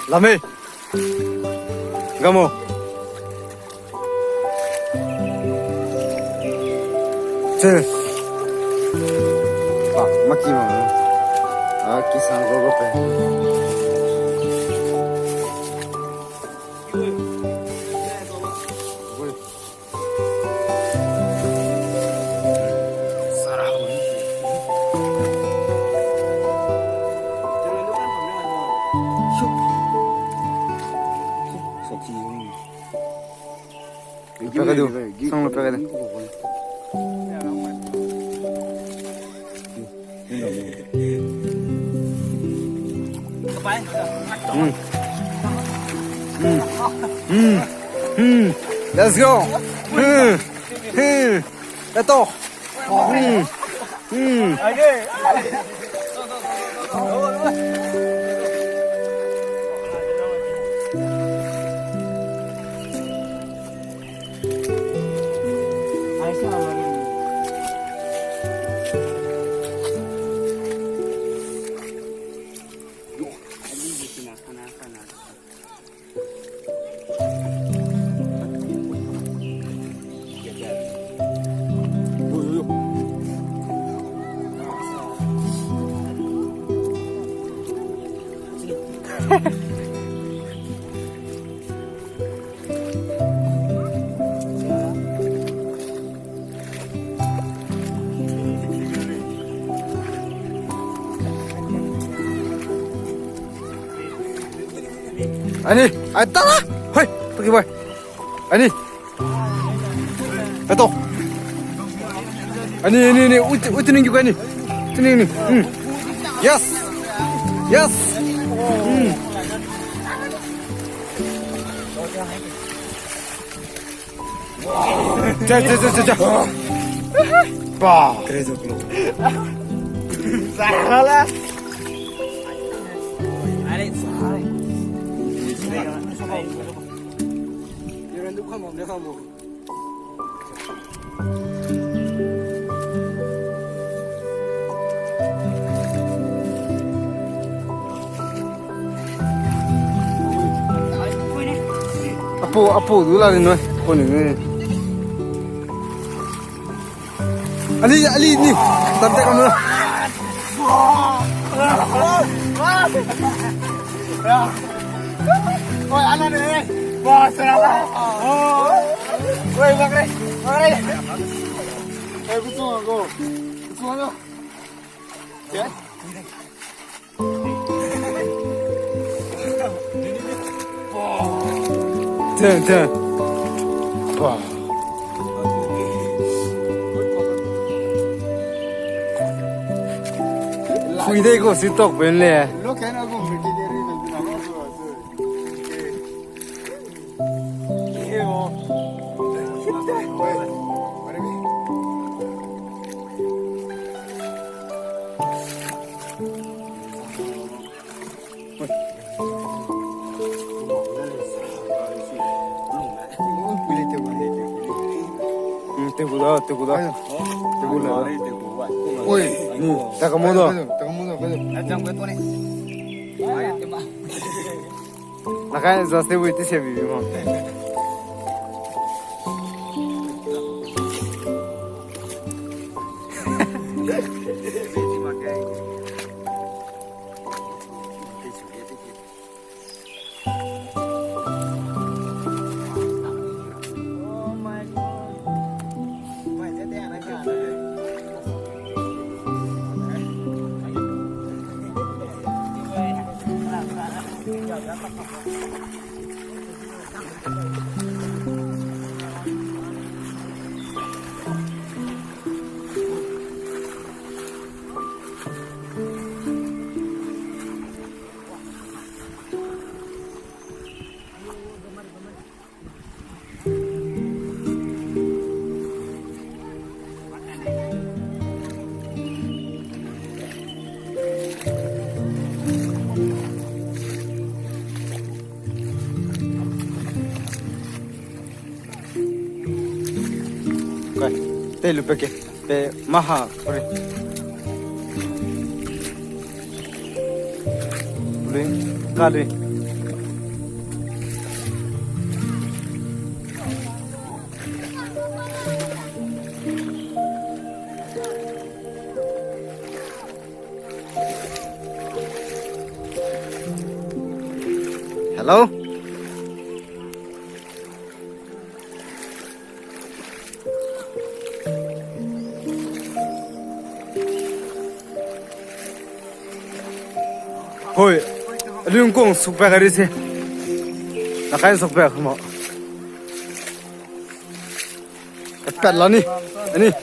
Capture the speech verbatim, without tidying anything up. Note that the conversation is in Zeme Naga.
Lame. Gamo. Che. Ah, maki ma. Ah, kisang go go pe. Pegadu, sang lo pegadu. Hmm. Hmm. Hmm. Hmm. Let's go. Hmm. Hmm. Let's go. Hmm. Hmm. Ani, ai ta la. Hoi, pagi bai. Ani. Eto. Ani, ani, ani, uti, uti ning juga ani. Uti ning ni. Hmm. Yes. Yes. Hmm. Cha, cha, cha, cha, cha. Ba. Salah. Apu, apu du la ni noi, apu ni ni. Ali, ali ni. Tam te kam na. Oi, ala ne. Ba, sera ba. Oi, bakre, bakre. Oi, kutu go. Kutu go. Ten, ten. Wah. Fui dei ko si tok ben le. Teku da, teku da. Teku la. Oi, ta kamu da. Ta kamu da. Nakai just wait ti se bi mo. Kai, te lu pe ke, te maha, ore. Lui, ka lui. Hello. Hoi, alungkung sukpa gari se. Nakai sukpa kamo. Kapat la ni, ani.